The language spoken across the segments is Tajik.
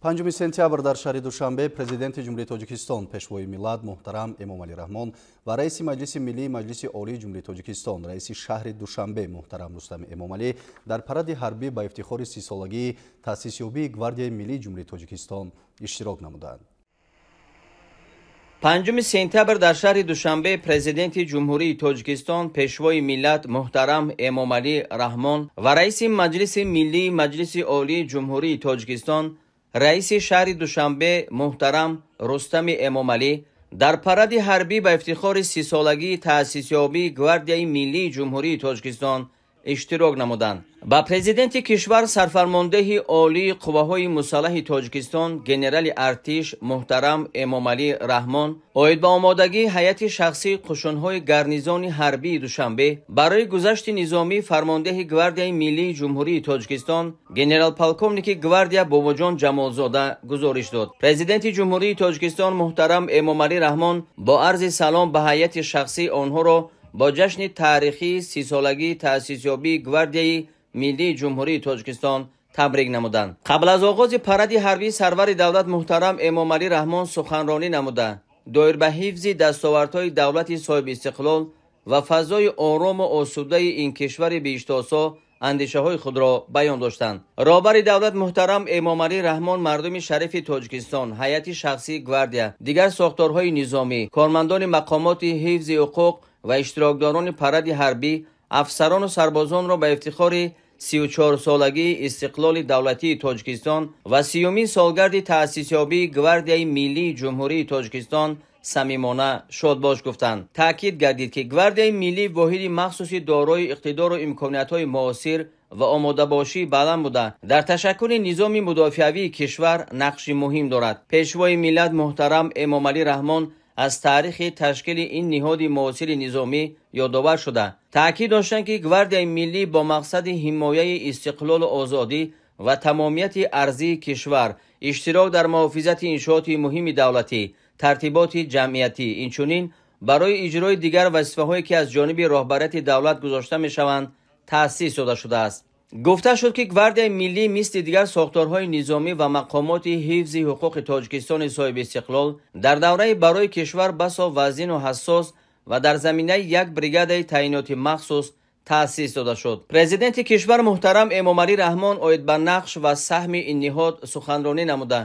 5 сентябр дар шаҳри Душанбе Президенти Ҷумҳурии Тоҷикистон, Пешвои миллат муҳтарам Эмомалӣ Раҳмон ва Раиси Маҷлиси Миллии Маҷлиси Олии Ҷумҳурии Тоҷикистон, Раиси шаҳри Душанбе муҳтарам Рустами Эмомалӣ дар паради ҳарбӣ ба ифтихори 30-солагии таъсисёбии Гвардияи Миллии Ҷумҳурии Тоҷикистон иштирок намуданд. 5 сентябр дар шаҳри Душанбе Президенти Ҷумҳурии Тоҷикистон, Пешвои миллат муҳтарам Эмомалӣ Раҳмон ва Раиси Маҷлиси Миллии Маҷлиси Олии Ҷумҳурии Тоҷикистон, Раиси шаҳри Душанбе муҳтарам Рустами Эмомалӣ дар паради ҳарбӣ ба ифтихори 30-солагии таъсисёбии Гвардияи Миллии Ҷумҳурии Тоҷикистон иштирок намуданд. Ба президенти кишвар сарфармондеҳи олии қувваҳои мусаллаҳи Тоҷикистон генерали артиш муҳтарам Эмомалӣ Раҳмон оид ба омодагии ҳайати шахсии қушунҳои гарнизони ҳарбии Душанбе барои гузашти низомӣ фармондеҳи Гвардияи Миллии Ҷумҳурии Тоҷикистон генерал-полковники гвардия Бобоҷон Ҷамолзода гузориш дод. Президенти Ҷумҳурии Тоҷикистон муҳтарам Эмомалӣ Раҳмон бо арзи салом ба ҳайати шахсии онҳоро бо ҷашни таърихии 30-солагии таъсисёбии Гвардияи Миллии Ҷумҳурии Тоҷикистон табрик намуданд. Қабл аз оғози паради ҳарбӣ сарвари давлат муҳтарам Эмомалӣ Раҳмон суханронӣ намуда, доир ба ҳифзи дастовардҳои давлати соҳибистиқлол ва фазои орому осудаи ин кишвари биҳиштосо андешаҳои худро баён доштанд. Роҳбари давлат муҳтарам Эмомалӣ Раҳмон мардуми шарифи Тоҷикистон, ҳайати шахсии гвардия, дигар сохторҳои низомӣ, кормандони мақомоти ҳифзи ҳуқуқ ва иштирокдорони паради ҳарбӣ, афсарону сарбозонро ба ифтихори 34-солагии истиқлоли давлатии Тоҷикистон ва 30-умин солгарди таъсисёбии Гвардияи Миллии Ҷумҳурии Тоҷикистон самимона шодбош гуфтанд. Таъкид гардид, ки Гвардияи Миллӣ воҳиди махсуси дорои иқтидору имкониятҳои муосир ва омодабошии баланд буда, дар ташаккули низоми мудофиавии кишвар нақши муҳим дорад. Пешвои миллат муҳтарам Эмомалӣ Раҳмон аз таърихи ташкили ин ниҳоди муосири низомӣ ёдовар шуда, таъкид доштанд, ки Гвардияи Миллӣ бо мақсади ҳимояи истиқлолу озодӣ ва тамомияти арзии кишвар, иштирок дар муҳофизати иншооти муҳими давлатӣ, тартиботи ҷамъиятӣ, инчунин барои иҷрои дигар вазифаҳое, ки аз ҷониби роҳбарияти давлат гузошта мешаванд, таъсис дода шудааст. Гуфта шуд, ки Гвардияи Миллӣ мисли дигар сохторҳои низомӣ ва мақомоти ҳифзи ҳуқуқи Тоҷикистони соҳибистиқлол дар давраи барои кишвар басо вазину ҳассос ва дар заминаи як бригадаи таъиноти махсус таъсис дода шуд. Президенти кишвар муҳтарам Эмомалӣ Раҳмон оид ба нақш ва саҳми ин ниҳод суханронӣ намуда,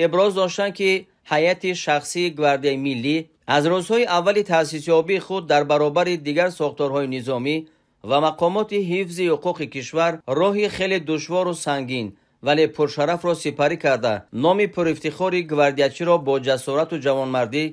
иброз доштанд, ки ҳайати шахсии Гвардияи Миллӣ аз рӯзҳои аввали таъсисёбии худ дар баробари дигар сохторҳои низомӣ ва мақомоти ҳифзи ҳуқуқи кишвар роҳи хеле душвору сангин, вале пуршарафро сипарӣ карда, номи пурэфтихори гвардиячиро бо ҷасорату ҷавонмардӣ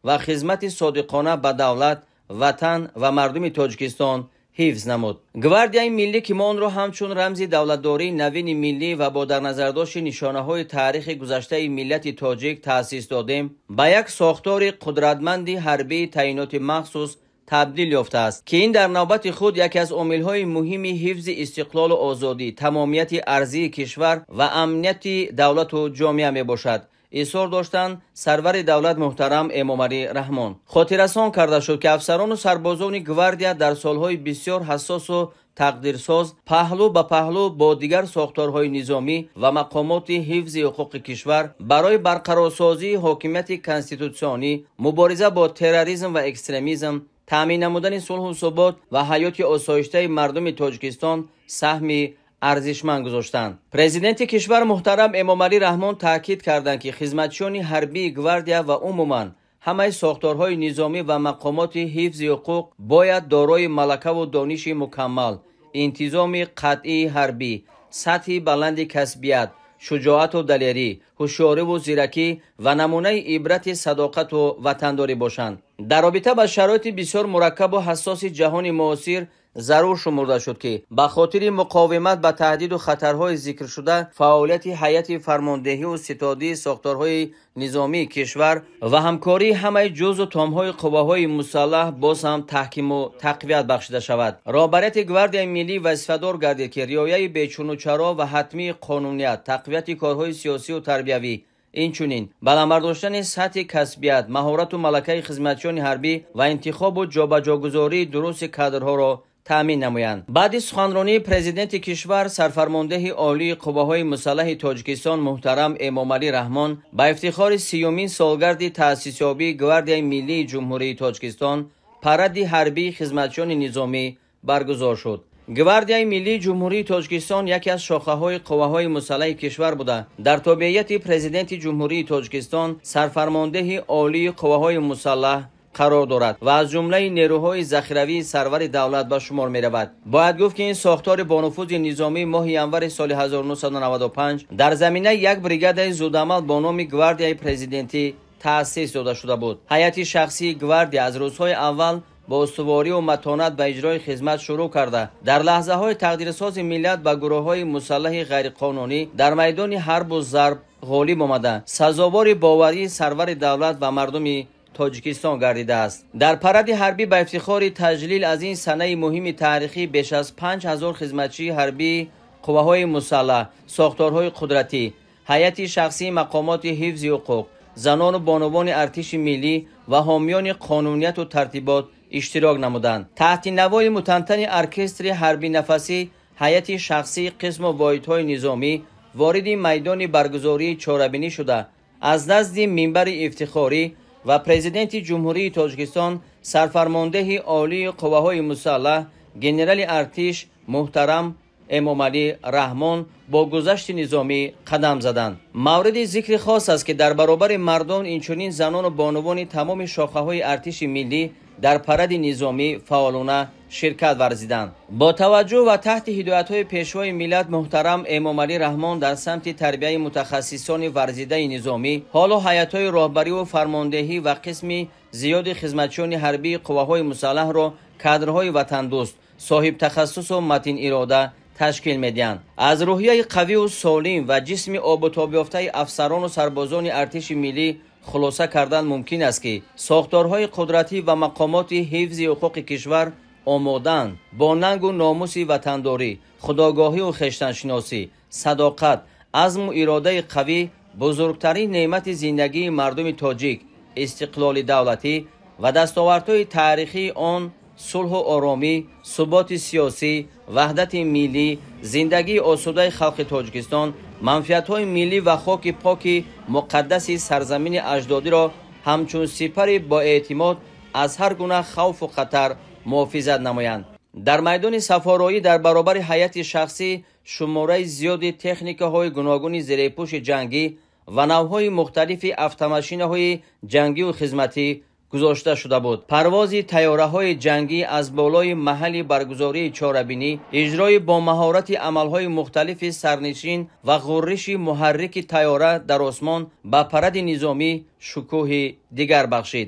ва хизмати содиқона ба давлат, ватан ва мардуми Тоҷикистон ҳифз намуд. Гвардияи Миллӣ, ки мо онро ҳамчун рамзи давлатдории навини миллӣ ва бо дар назардошти нишонаҳои таърихи гузаштаи миллати тоҷик таъсис додем, ба як сохтори қудратманди ҳарбии таъиноти махсус табдил ёфтааст, ки ин дар навбати худ яке аз омилҳои муҳими ҳифзи истиқлолу озодӣ, тамомияти арзии кишвар ва амнияти давлату ҷомеа мебошад, изҳор доштанд сарвари давлат муҳтарам Эмомалӣ Раҳмон. Хотиррасон карда шуд, ки афсарону сарбозони гвардия дар солҳои бисёр ҳассосу тақдирсоз паҳлӯ ба паҳлӯ бо дигар сохторҳои низомӣ ва мақомоти ҳифзи ҳуқуқи кишвар барои барқарорсозии ҳокимияти конститутсионӣ, мубориза бо терроризм ва экстремизм, таъмин намудани сулҳу субот ва ҳаёти осоиштаи мардуми Тоҷикистон саҳми арзишманд гузоштанд. Президенти кишвар муҳтарам Эмомалӣ Раҳмон таъкид карданд, ки хизматчиёни ҳарбии гвардия ва умуман ҳамаи сохторҳои низомӣ ва мақомоти ҳифзи ҳуқуқ бояд дорои малакаву дониши мукаммал, интизоми қатъии ҳарбӣ, сатҳи баланди касбият, шуҷоату далерӣ, ҳушёриву зиракӣ ва намунаи ибрати садоқату ватандорӣ бошанд. Дар робита ба шароити бисёр мураккабу ҳассоси ҷаҳони муосир зарур шумурда шуд, ки ба хотири муқовимат ба таҳдиду хатарҳои зикршуда фаъолияти ҳайати фармондеҳиву ситодии сохторҳои низомии кишвар ва ҳамкории ҳамаи ҷузъу томҳои қувваҳои мусаллаҳ боз ҳам таҳкиму тақвият бахшида шавад. Роҳбарияти Гвардияи Миллӣ вазифадор гардид, ки риояи бечунучаро ва ҳатмии қонуният, тақвияти корҳои сиёсию тарбиявӣ, инчунин баланд бардоштани сатҳи касбият, маҳорату малакаи хизматчиёни ҳарбӣ ва интихобу ҷобаҷогузории дурусти кадрҳоро таъмин намоянд. Баъди суханронии президенти кишвар, сарфармондеҳи олии қувваҳои мусаллаҳи Тоҷикистон муҳтарам Эмомалӣ Раҳмон ба ифтихори 30-умин солгарди таъсисёбии Гвардияи миллии Ҷумҳурии Тоҷикистон паради ҳарбии хизматчиёни низомӣ баргузор шуд. Гвардияи миллии Ҷумҳурии Тоҷикистон яке аз шохаҳои қувваҳои мусаллаҳи кишвар буда, дар тобеияти президенти Ҷумҳурии Тоҷикистон, сарфармондеҳи олии қувваҳои мусаллаҳ қарор дорад ва аз ҷумлаи нерӯҳои захиравии сарвари давлат ба шумор меравад. Бояд гуфт, ки ин сохтори бонуфузи низомӣ моҳи январи соли 1995 дар заминаи як бригадаи зудамал бо номи Гвардияи президентӣ таъсис дода шуда буд. Ҳайати шахсии гвардия аз рӯзҳои аввал бо устуворию матонат ба иҷрои хизмат шурӯъ карда, дар лаҳзаҳои тақдирсози миллат ба гурӯҳҳои мусаллаҳи ғайриқонунӣ дар майдони ҳарбу зарб ғолиб омада, сазовори боварии сарвари давлат ва мардуми Тоҷикистон гардидааст. Дар паради ҳарбӣ ба ифтихори таҷлил аз ин санаи муҳими таърихӣ беш аз 5000 хизматчии ҳарбии қувваҳои мусаллаҳ, сохторҳои қудратӣ, ҳайати шахсии мақомоти ҳифзи ҳуқуқ, занону бонувони артиши миллӣ ва ҳомиёни қонунияту тартибот иштирок намуданд. Таҳти навои мутантани оркестри ҳарбинафасӣ ҳайати шахсии қисму воҳидҳои низомӣ вориди майдони баргузории чорабинӣ шуда, аз назди минбари ифтихорӣ ва президенти Ҷумҳурии Тоҷикистон, сарфармондеҳи олии қувваҳои мусаллаҳ, генерали артиш муҳтарам Эмомалӣ Раҳмон бо гузашти низомӣ қадам заданд. Мавриди зикри хос аст, ки дар баробари мардон инчунин занону бонувони тамоми шохаҳои артиши миллӣ дар паради низомӣ фаъолона ширкат варзиданд. Бо таваҷҷӯҳ ва таҳти ҳидоятҳои пешвои миллат муҳтарам Эмомалӣ Раҳмон дар самти тарбияи мутахассисони варзидаи низомӣ, ҳоло ҳайатҳои роҳбариву фармондеҳӣ ва қисми зиёди хизматчиёни ҳарбии қувваҳои мусаллаҳро кадрҳои ватандӯст, соҳибтахассусу матинирода ташкил медиҳанд. Аз рӯҳияи қавию солим ва ҷисми обутобёфтаи афсарону сарбозони артиши миллӣ хулоса кардан мумкин аст, ки сохторҳои қудратӣ ва мақомоти ҳифзи ҳуқуқи кишвар омодаанд бо нангу номуси ватандорӣ, худогоҳию хештаншиносӣ, садоқат, азму иродаи қавӣ бузургтарин неъмати зиндагии мардуми тоҷик, истиқлоли давлатӣ ва дастовардҳои таърихии он, сулҳу оромӣ, суботи сиёсӣ, ваҳдати миллӣ, зиндагии осудаи халқи Тоҷикистон, манфиатҳои миллӣ ва хоки поки муқаддаси сарзамини аҷдодиро ҳамчун сипари боэътимод аз ҳар гуна хавфу хатар муҳофизат намоянд. Дар майдони сафороӣ дар баробари ҳайати шахсӣ шумораи зиёди техникаҳои гуногуни зерепӯши ҷангӣ ва навъҳои мухталифи автомашинаҳои ҷангиву хизматӣ гузошта шуда буд. Парвози тайёраҳои ҷангӣ аз болои маҳалли баргузории чорабинӣ, иҷрои бо маҳорати амалҳои мухталифи сарнишин ва ғурриши муҳаррики тайёра дар осмон ба паради низомӣ шукӯҳи дигар бахшид.